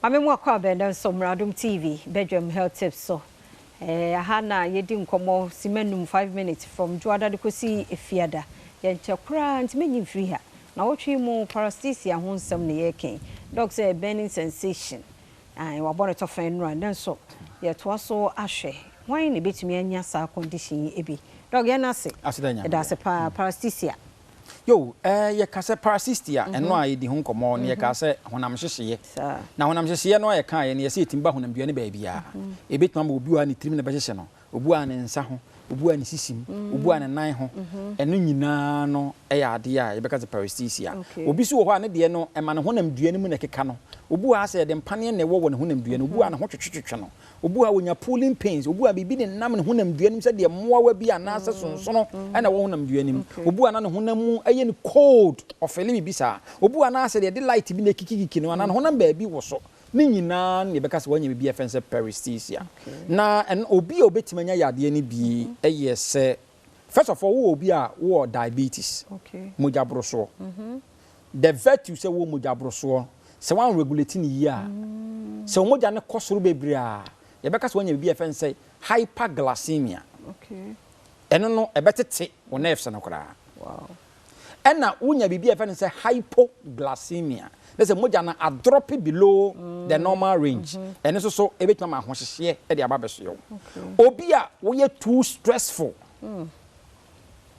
Maame mu akɔ abɛn dɛ nso Mradom TV bedwam health tips so. Aha na yɛdi nkɔmmɔ sima 5, 5 minutes from Dwoada de kɔsi Efiada. Yɛnkyɛ koraa nti menyi mfiri ha. Na wɔtwe mu paresthesia ho nsɛm na yɛreka. Doc sɛ burning sensation. Ai, wabɔ ne tɔfɛn nnura nanso yɛtoa so ahwɛ. Hwan na ebɛtumi anya saa condition yi bi? Doc, yɛn ase. Aseda Nyame. Yɛda ase paa, paresthesia. Yo, yɛka sɛ paresthesia, ɛno a yɛdi ho nkɔmmɔ no, yɛka sɛ honam hyehyeɛ. Na honam hyehyeɛ no a yɛka yɛ no, yɛsɛ yɛtumi ba honamdua no baabiara. Ɛbɛtumi ama obi wɔ ha ne tirim na bɛhyehyɛ no, obi wɔ ha ne nsa ho, obi wɔ ha ne sisim, obi wɔ ha ne nan ho. Ɛno nyinaa no ɛyɛ adeɛ a yɛbɛka sɛ paresthesia. Obi so wɔ hɔ a ne deɛ no ɛma ne honam dua no mu na ɛkeka no. Obi wɔ ha sɛ yɛde mpaneɛ na ɛwɔ wɔ ne honam dua no, obi wɔ ha ne ho twetwetwe no. Obi wɔ ha wɔnya pulling pains, obi wɔ ha biribi ne nam ne honam dua no mu sɛdeɛ mmoawa bi anaasɛ sonsono ɛna ɛwɔ honam dua no mu. Obi wɔ ha na ne honam mu ɛyɛ no cold, ɔfeel biribi saa. Obi wɔ ha na asɛ deɛ yɛde light bi na ɛkikikiki no anaa ne honam baabi wɔ so. Ne nyinaa no yɛbɛka sɛ wanya biribi a yɛfrɛ no sɛ paresthesia. Na ɛno obi a obɛtumi anya yadeɛ no bi ɛyɛ sɛ, first of all, wowɔ obi a wowɔ diabetes, mogya borosoɔ. The virtue sɛ wowɔ mogya borosoɔ, sɛ woan regulate ne yie a, sɛ wo mogya no kɔ soro bebree a, yɛbɛka sɛ woanya biribi a yɛfrɛ no sɛ hyperglycemia. Ɛno no ɛbɛtete wo nerves no koraa. Ɛna wonya biribi a yɛfrɛ no sɛ hypoglycemia, na sɛ mogya no adrop below the normal range, ɛno nso so ɛbɛtumi ama ahohyehyeɛ de aba bɛsoɛ wo. Obi a woyɛ too stressful,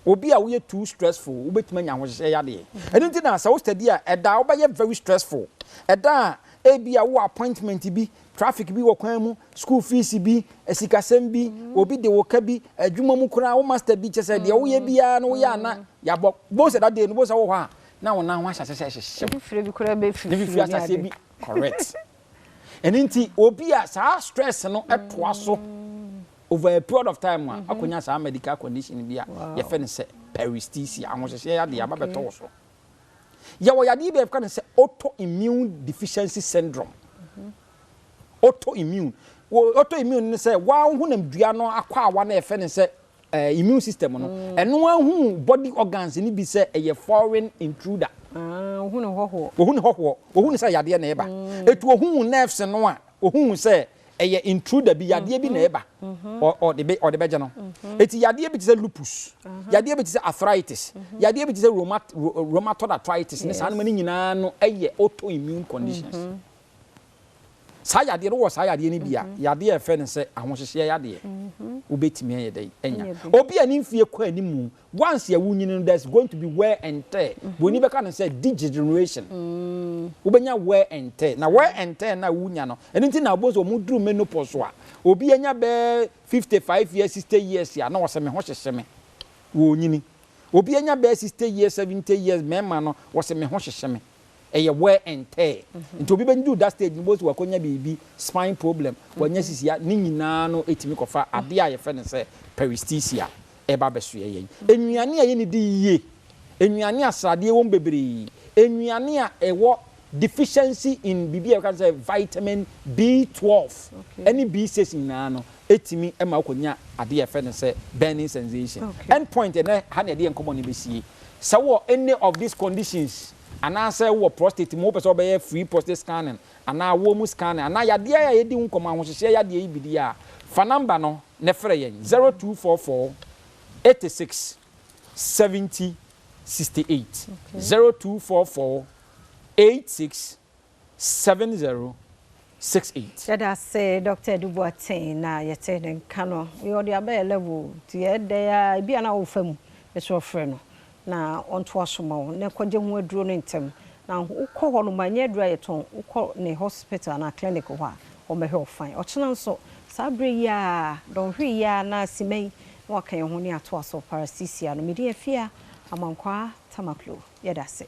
obi a woyɛ too stressful, wobɛtumi anya ahohyehyeɛ yadeɛ. Ɛno nti na sɛ wo study a, ɛda a wobɛyɛ very stressful, ɛda a ebi a wowɔ appointment bi, traffic bi wɔ kwan mu, school fees bi, sikasɛm bi, obi de wo ka bi, adwuma mu koraa wo master bi, kyɛ sɛ deɛ woyɛ biara no woyɛ ana yɛabɔ bo sɛ that day no bo sɛ wɔ hɔ a na wo nan ho ahyɛ sɛ ɛhyehyɛ. Fifire bi koraa bɛfifire. Ne fifiri ahyɛ bi, correct. Ɛno nti obi a saa stress no ɛtoa so over a period of time a, akɔnya saa medical condition bi a yɛfɛ no sɛ paresthesia, ahohyehyeɛ yadeɛ aba bɛtɔ wo so. Yɛwɔ yadeɛ bi a yɛfrɛ no sɛ autoimmune deficiency syndrome. Autoimmune, autoimmune ne sɛ waa honam dua no akɔ awa na yɛfrɛ no sɛ immune system no, ɛno ahu body organs ni bi sɛ ɛyɛ foreign intruder. Ohun ne hɔhoɔ. Ohun ne hɔhoɔ, ohun sɛ yadeɛ na ɛba, etu ohun nerves no a, ohun sɛ ɛyɛ intruder bi, yadeɛ bi na ɛba, ɔde bɛ ɔde bɛgye no. Eti yadeɛ bi te sɛ lupus, yadeɛ bi te sɛ arthritis, yadeɛ bi te sɛ rheumatoid arthritis ne saa nneɛma no nyinaa no ɛyɛ autoimmune conditions. Saa yadeɛ no wɔ saa yadeɛ no bi a, yadeɛ a yɛfrɛ no sɛ ahohyehyeɛ yadeɛ, wobɛtumi ayɛ dɛ ɛnya. Obi a ne mfie kɔ anim, once yɛ wonyini no, there's going to be wear and tear. Broni bɛka no sɛ degeneration. Wobɛnya wear and tear, na wear and tear na wonya no, ɛno nti na wobɛhu sɛ ɔmo duru menopause so a, obi anya bɛɛ 55 years, 60 years a, na wɔsɛ me ho hyehyɛ me, wɔnyini. Obi anya bɛɛ 60 years, 70 years, mmarima no, wɔsɛ me ho hyehyɛ me, ɛyɛ wear and tear. Nti obi bɛndu that stage no, bó sɛ wakɔnya biribi, spine problem, wanya sisia ne nyinaa no, ɛtumi kɔfa adeɛ a yɛfrɛ no sɛ paresthesia ɛba bɛsoɛ yɛn. Nnuane a yɛne di yie, nnuane a sradeɛ wɔ mu bebree, nnuane a ɛwɔ deficiency in biribi a yɛka sɛ vitamin B12 ɛne B6 nyinaa no, ɛtumi ɛma wokɔnya adeɛ a yɛfrɛ no sɛ burning sensation. End point, ɛnɛ ha na yɛde yɛn nkɔmmɔ no bɛsie. Sɛ wɔ any of these conditions anaasɛ wɔ prostate mu, wopɛ sɛ wobɛyɛ free prostate scanning anaa wɔ mu scanning anaa yadeɛ a yɛdi ho nkɔmmɔ, ahohyehyɛ yadeɛ yi bi di a, fa number no na frɛ yɛn: 0244 86 70 68, 0244 86 70 68. Yɛda ase, Dr. Edu Boateng, na yɛte ne nka no. Ɔde abɛyɛ level nti yɛdɛ a ebi a na wofa mu ɛsɛ ɔfrɛ no na ɔntoa so ma wo na kɔgye ho aduro no ntɛm. Na wokɔ hɔ no ma nyɛ aduro a yɛtɔn, wokɔ ne hospital anaa clinic hɔ a, wɔbɛhwɛ wo fine. Ɔkyena nso saa berɛ yi a, dɔnhwere yi a na sima yi na waka yɛn ho ne atoa so paresthesia no. Mede Afia Amankwaa Tamaklo, yɛda ase.